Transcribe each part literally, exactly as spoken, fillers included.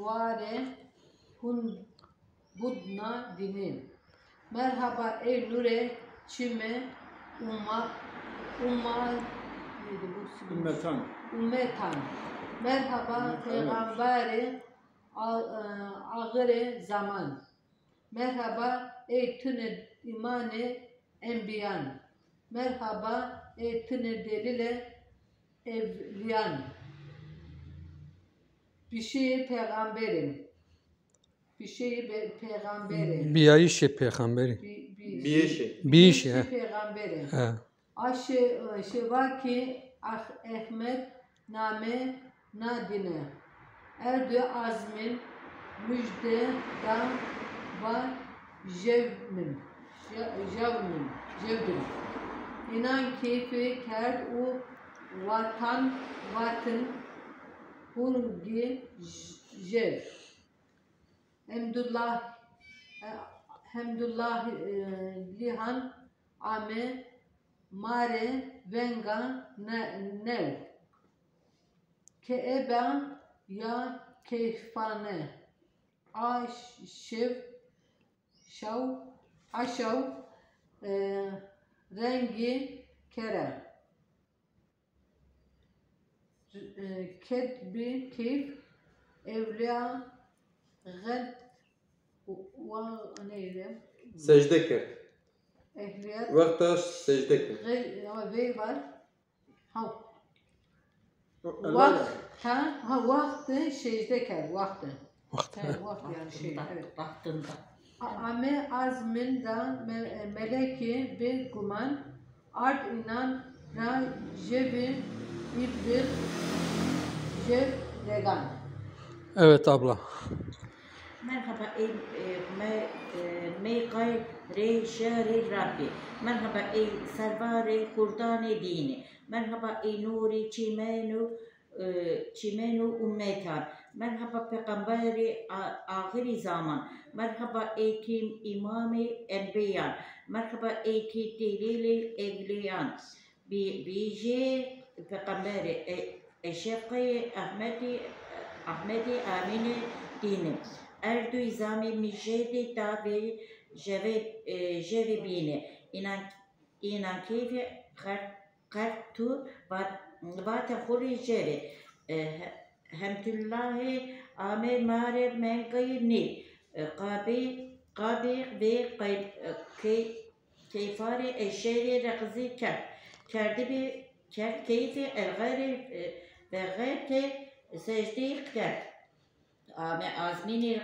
Ware hun budna dini. Merhaba ey nurê çime uma, uma, neydi bu? Ümmetan. Ümmetan. Merhaba peygamberê a-, e, axirê zaman. Merhaba ey tune imanê enbiyan. Merhaba ey tune delilê evliyan. Pişeyê peygamberê. Pişeyê be-, peygamberê. Biyayişê peygamberê. Bi-, bi-, Biyişê. Biyişê, biyişê he. Peygamberê. He. A şe-, şeva ki Ah-, Ehmed name na dine. Erdü azmin müjde da va jevmin, je-, jevmin, jevdin. İnan keyfi kerd u vatan, vatin hungi j-, jev. Hemdullah, e, Hemdullah, e, lihan ame mare venga ne-, new. Keeba ya keyfane. A ş-, şev, şaw, a şaw, e, rengi kere. E, ked bi keyf evliya xelq wa neydi? Secde kerd. Ehliyet. Wexta secde kerd. Xey-, ama vey var. Ha. Wexta, ha, wextê secde kerd, wextê. Wextê. Ha, wext yani şey, evet. Vaktında. A-, ame azmin da me-, meleki bi guman ard inan ra jevi ibliğ jev legan. Evet abla. Merhaba ey, e, me, e, meyqay rê şehrê Rabbî. Merhaba ey servarê xurdanê dînî. Merhaba ey nûrê çîmeno, e, çîmeno ummetan. Merhaba peyxamberê a-, axirî zaman. Merhaba ey kî îmamê enbîyan. Merhaba ey kî delîlê ewlîyan. Bî-, bîjê peyxamberê, e, eşefqeyê Ehmedî, Ehmedî Amînê dînî. Erdû îzamî mijêdî da vê jevê, e, jevê bînî. Înan, înan keyfê xer-, xertu vat-, vatê xo rê jevê. E, he-, Hemdullahê ame mare mengayê nî. E, qabê, qabê vê qey-, e, key-, Keyfarê eşerê reqzî kerd. Kerdibî, kerd keyfê elxerê, e, vexetê secdeyî kerd. Ame azmînî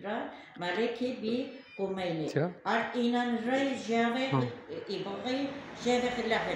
ra melekî bî qumeynî. Ard înan rey jevê, ha, îbixî jevê xilexî.